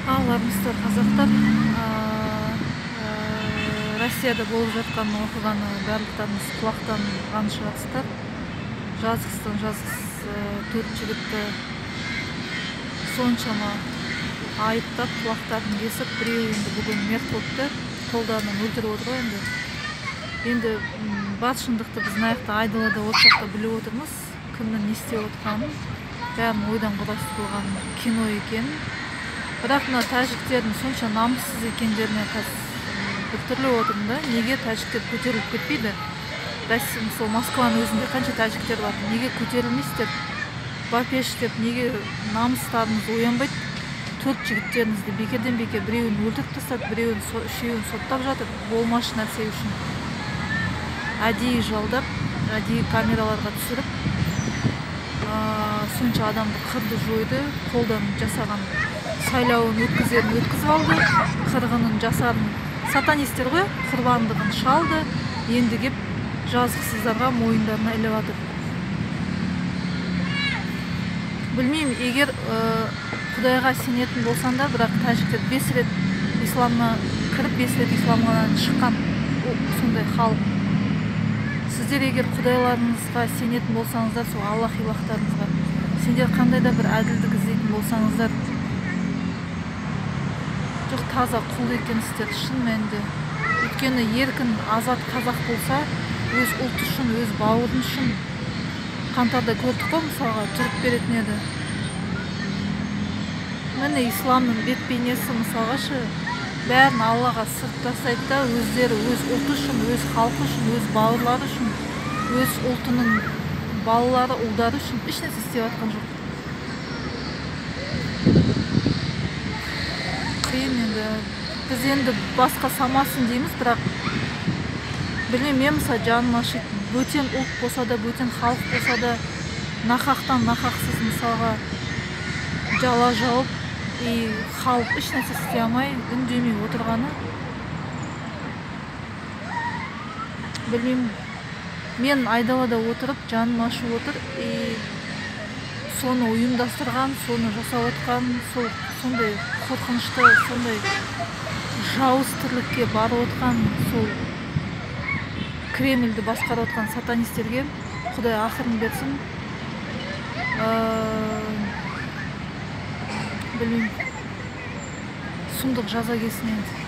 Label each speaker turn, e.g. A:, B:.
A: Ал армысыздар, қазақтар, Россияда болып жатқан оқиғаны барлықтарыңыз құлақтанған шығарсыздар. Жазықсыздан жазықсыз төрт жігітті соншама айыптап, құлақтарын кесіп, біреуі енді бүгін мерт болыпты, қолдарынан өлтіріп отыр ғой енді. Енді бар шындықты біз мына жақта айдалада отырсақ та біліп отырмыз, кімнің не істеп отқанын, бәрін ойдан құрастырылған кино екенін. Бірақ мына тәжіктердің сонша намыссыз екендеріне қазір біртүрлі отырмын да. Неге тәжіктер көтеріліп кетпейді? Сол Москваның өзінде қанша тәжіктер бар, неге көтерілмейсіздер? Бапеш деп неге намыстарыңыз оянбайды? Төрт жігіттеріңізді бекерден бекер біреуін өлтіріп тастады, біреуін, үшеуін соттап жатыр болмашы нәрсе үшін. Әдейі жалдап, әдейі камераларға түсіріп, сонша адамды қырды, жойды, қолдан жасаған сайлауын өткізерін өткізіп алды, қырғынын жасарын сатанистер ғой, құрбандығын шалды, енді кеп жазықсыздарға мойындарына іліп жатыр. Білмеймін, егер Құдайға сенетін болсаңдар, бірақ тәжіктер 5 рет исламға кіріп, 5 рет исламнан шыққан сондай халық. Сіздер егер құдайларыңызға сенетін болсаңыздар, сол Аллах илахтарыңызға, сендер қандай да бір әділдік іздейтін болсаңыздар, жоқ, таза құл екенсіздер шын мәнінде. Өйткені еркін азат қазақ болса, өз ұлты үшін, өз бауыры үшін қаңтарда көрдік қой, мысалға, тұрып беретін еді. Міне исламның бет бейнесі мысалға шы, бәрін Аллаға сырт тастайды да, өздері өз ұлты үшін, өз халқы үшін, өз бауырлары үшін, өз ұлтының балалары, ұлдары үшін ешнәрсе істеп жатқан жоқ. Қиын енді. Біз енді басқа самасын дейміз, бірақ білмеймін, мен мысалы жаным ашиды. Бөтен ұлт болса да, бөтен халық болса да, нақақтан нақақсыз мысалға жала жауып, и халық ешнәрсе істей алмай, үндемей отырғаны. Білмеймін, мен айдалада отырып, жаным ашып отыр, и соны ұйымдастырған, соны жасап отқан, сол сондай қорқынышты, сондай жауыз тірлікке барып отқан, сол Кремльді басқарып отқан сатанистерге Құдай ақырын берсін. Білмеймін, сұмдық жаза келсін енді.